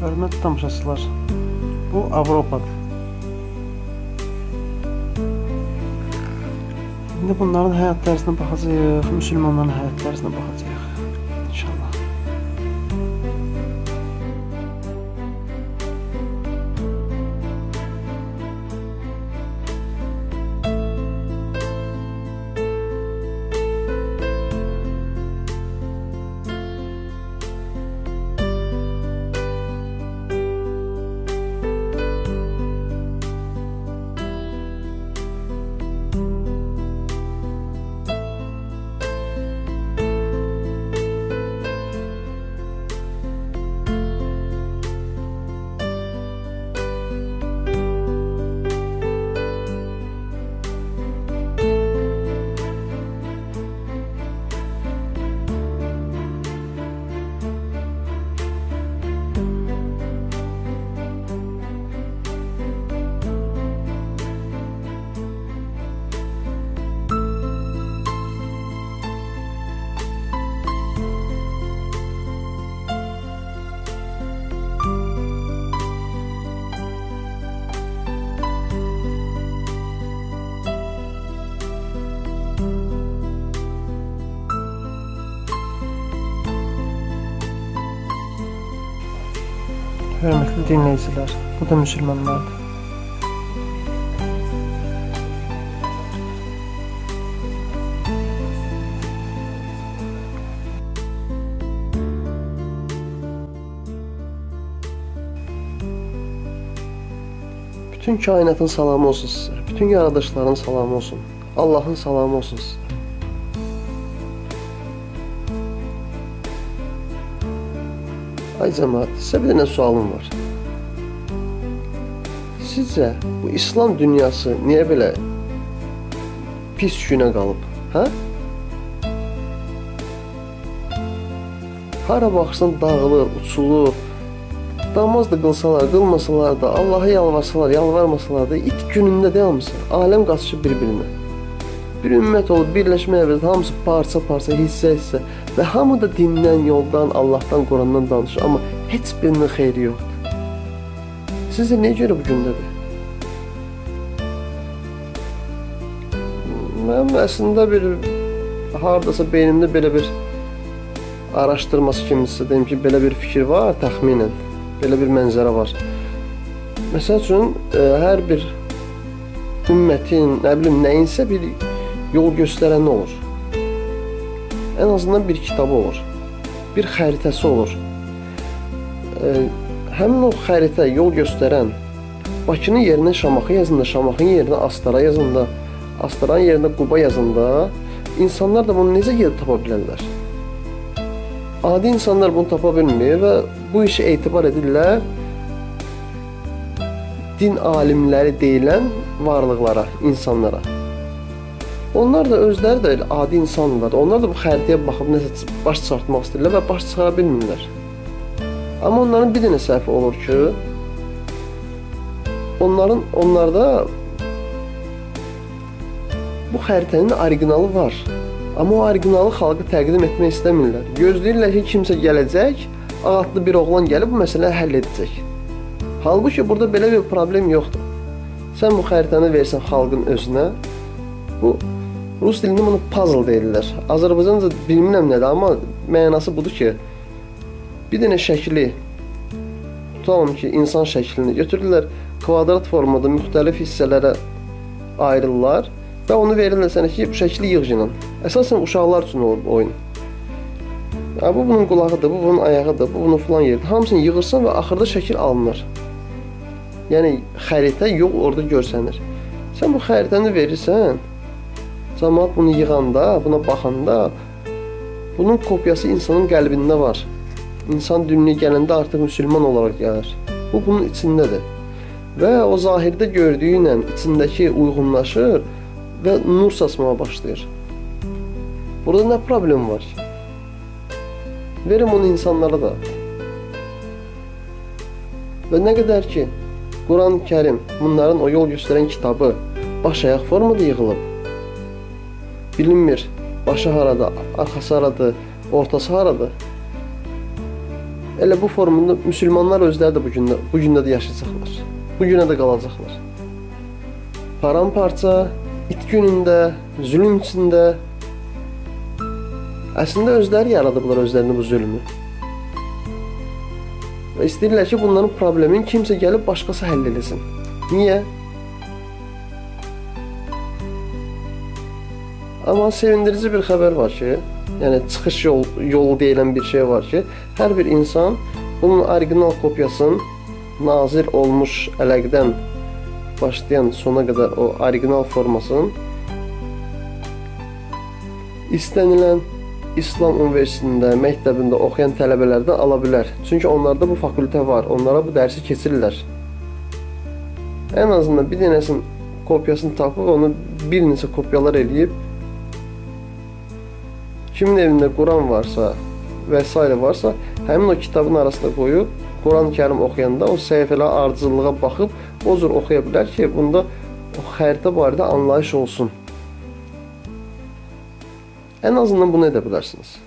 Hörmətli tamaşaçılar, bu Avropadır. İndi bunların həyat tərzinə baxacağıq, müsəlmanların həyat tərzinə baxacağıq inşallah. Hörmətli dinləyicilər, bu da müsəlmanlardır. Bütün kainatın salamı olsun sizə, bütün yaradışların salamı olsun, Allahın salamı olsun sizə. Ay cəmaat, sizə bir dənə sualım var. Sizcə bu İslam dünyası niyə belə pis günə qalıb, hə? Hara baxsan dağılır, uçulur. Namaz da qılsalar, qılmasalar da, Allaha yalvarsalar, yalvarmasalar da it günündə deyil hamısı. Aləm qaçışır bir-birinə. Bir ümmət olub, birləşməyə əvəzində hamısı parça-parça, hissə-hissə və hamı da dindən, yoldan, Allahdan, Qurandan danışır, amma heç birinin xeyri yoxdur. Sizcə niyə görə bu gündədir? Mənim əslində bir, haradasa beynimdə belə bir araşdırması kimisi deyim ki, belə bir fikir var təxminən, belə bir mənzərə var. Məsəl üçün, hər bir ümmətin, nə bilim, nəyinsə bir yol göstərəni olur. Ən azından bir kitabı olur, bir xəritəsi olur. Həmin o xəritə, yol göstərən Bakının yerinə Şamaxı yazında, Şamaxının yerinə Astara yazında, Astaranın yerinə Quba yazında insanlar da bunu necə gedib tapa bilərlər? Adi insanlar bunu tapa bilmir və bu işi etibar edirlər din alimləri deyilən varlıqlara, insanlara. Onlar da özləri də elə adi insandılar. Onlar da bu xəritəyə baxıb nəsə baş çıxartmaq istəyirlər və baş çıxara bilmirlər. Amma onların bir dənə səhvi olur ki, onlarda bu xəritənin originalı var. Amma o originalı xalqı təqdim etmək istəmirlər. Gözləyirlər ki, kimsə gələcək, ağatlı bir oğlan gəlib bu məsələni həll edəcək. Halbuki burada belə bir problem yoxdur. Sən bu xəritəni versən xalqın özünə, bu rus dilində bunu puzzle deyirlər. Azərbaycanca bilmirəm nədir, amma mənası budur ki, bir dənə şəkli, tutalım ki, insan şəklini götürürlər, kvadrat formada müxtəlif hissələrə ayrılırlar və onu verirlər sənə ki, bu şəkli yığ ilə. Əsasən uşaqlar üçün olur bu oyun. Bu bunun qulağıdır, bu bunun ayağıdır, bu bunun filan yeridir. Hamısını yığırsan və axırda şəkil alınır. Yəni, xəritə yol orada görsənir. Sən bu xəritəni verirsən, cəmaat bunu yığanda, buna baxanda, bunun kopyası insanın qəlbində var. İnsan dünyaya gələndə artıq müsəlman olaraq gəlir. Bu, bunun içindədir. Və o zahirdə gördüyü ilə içindəki uyğunlaşır və nur saçmağa başlayır. Burada nə problem var ki? Verin bunu insanlara da. Və nə qədər ki, Quran-ı Kərim, bunların o yol göstərən kitabı baş-ayaq formada yığılıb. Bilinmir, başı harada, arxası haradır, ortası haradır. Elə bu formunda müsəlmanlar özləri də bu gündə də yaşayacaqlar. Bu günə də qalacaqlar. Paramparça, it günündə, zülm içində. Əslində özləri yaradıblar özlərini bu zülmü. Və istəyirlər ki, bunların problemini kimsə gəlib başqası həll eləsin. Niyə? Amma sevindirici bir xəbər var ki, yəni çıxış yolu deyilən bir şey var ki, hər bir insan bunun orijinal kopyasının nazil olmuş ələqdən başlayan sona qədər o orijinal formasının istənilən İslam Universitetində, məktəbində oxuyan tələbələrdən ala bilər. Çünki onlarda bu fakültə var, onlara bu dərsi keçirirlər. Ən azından bir dənəsinin kopyasını tapıb, onu bir neçə kopyalar eləyib, kimin evində Quran varsa və s. varsa, həmin o kitabın arasına qoyub, Quran-ı Kərim oxuyanda o səhifələrə ardıcıllığa baxıb, o cür oxuya bilər ki, bunda o xəritə barədə anlayış olsun. Ən azından bunu edə bilərsiniz.